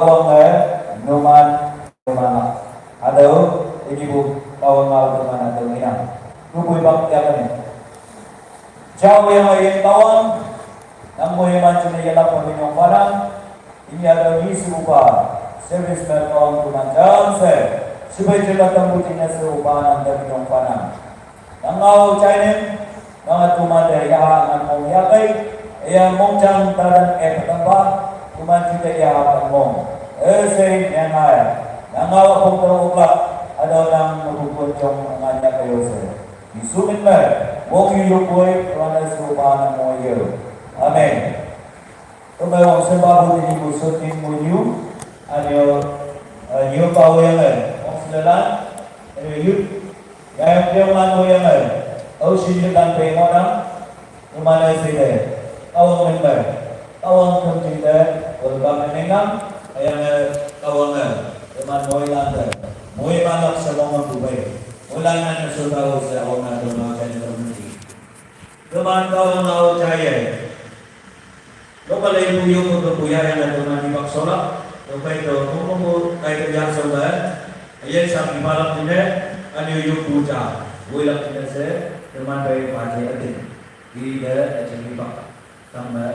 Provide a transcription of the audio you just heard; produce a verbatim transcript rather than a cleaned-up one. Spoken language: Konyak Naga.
Tawang eh, numan, numan. Hatüo, ini bu, tawang ngao numan hatüo ngenang. Lupoi bak yang ne. Jao yang eh, tawang, nang moiman jingne yelak peminyong panang, ini hatüo ni supa, service me tawang numan jam she, supai jela tampu jingne supa nang peminyong panang. Nang ngao jainen, nang atuman te yaha ngan mong yakai, ya mongjang tadan eh patangpa, tuman jute yaha tangmong. Eh, sei nyangai. Nang ngao apong terong uklak, hatüo nang mebukun jong ngan yakai yo she. Yesu min me, wong yu yopoi, tuan eh supa nang mong yo. Amen. Tüokhei wang shempa pu tenyih pu shooting mo nyu, anyo, eh, nyu pa woyange, wang shelalan, anyo youth, yayang pyonglan woyange, aoshin youthlan pei ngohnang, teman-e shete, Kahwang min me, Kahwang khümjing te, welcome ne mengnang, hüyange Kahwange, teman moilan te, moiman lak she mong am pu pei, moilan nan ne shonpa o she Kahwang nan te ngao jai ne community. Teman Kahwang ngao jaiye. Local leipu yoppu kepu yayange teman hipak sholak, tüokhei to kongkongpu kaitu yah shonge, üyin shak hipak lak jingne, anyo yoppu ja, woilak jingne she, teman pei pa je ütin. Ite üjing hipak, tangme